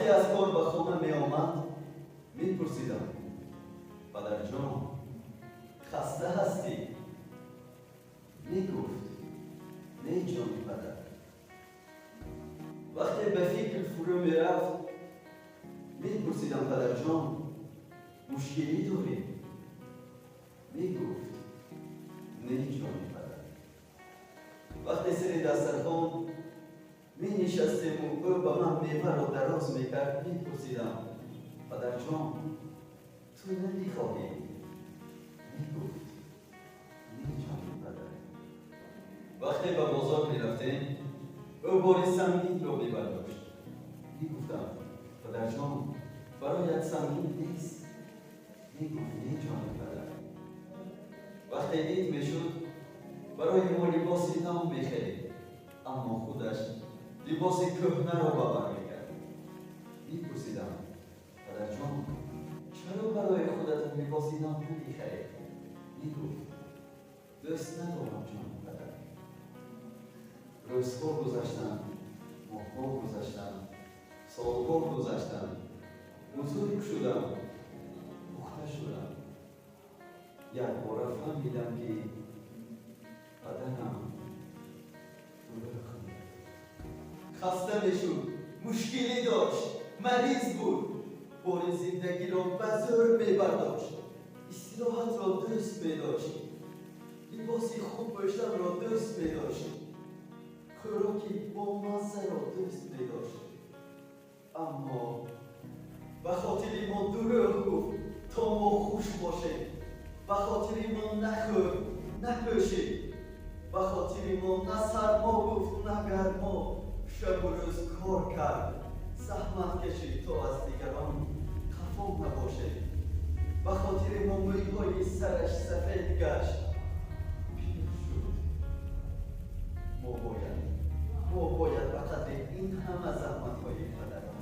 Вақте аз кор ба хона меомад, мепурсидам: «Падарҷон, хаста ҳастӣ?» Мегуфт: «Не, ҷони падар». Вақте ба фикр фурӯ мерафт, мепурсидам: «Падарҷон, мушкилӣ дорӣ?» Мегуфт: «Не, ҷони падар». Вақте сари дастархон менишастему ӯ ба ман меваро дароз мекард, мепурсидам: «Падарҷон, ту намехоҳӣ?» Мегуфт: «Не, ҷони падар». Вақте ба бозор мерафтем, ӯ бори сангинро мебардошт. Мегуфтам: «Падарҷон, бароят сангин нест?» Мегуфт: «Не, ҷони падар». Вақте ид мешуд, барои мо либоси нав мехарид, аммо худаш либоси кӯҳнаро ба бар мекард. Мепурсидам: «Падарҷон, чаро барои худатон либоси нав намехаред?» Мегуфт: «Дӯст надорам, ҷони падар». Рӯзҳо гузаштанд, моҳҳо гузаштанд, солҳо гузаштанд. Бузург шудам, пухта шудам. Якбора фаҳмидам, ки падарам дурӯғ мегуфт. Хаста мешуд, мушкилӣ дошт, мариз буд, бори зиндагиро ба зӯр мебардошт, истироҳатро дӯст медошт, либоси хуб пӯшиданро дӯст медошт, хӯроки бомаззаро дӯст медошт, аммо ба хотири мо дурӯғ гуфт, то мо хуш бошем. Ба хотири мо нахӯрд, напӯшид, ба хотири мо на сармо гуфт, на гармо. Шабу рӯз кор кард, заҳмат кашид, то аз дигарон қафо набошем. Ба хотири мо мӯйҳои сараш сафед гашт, пир шуд. Мо бояд ба қадри ин ҳама заҳматҳои падарам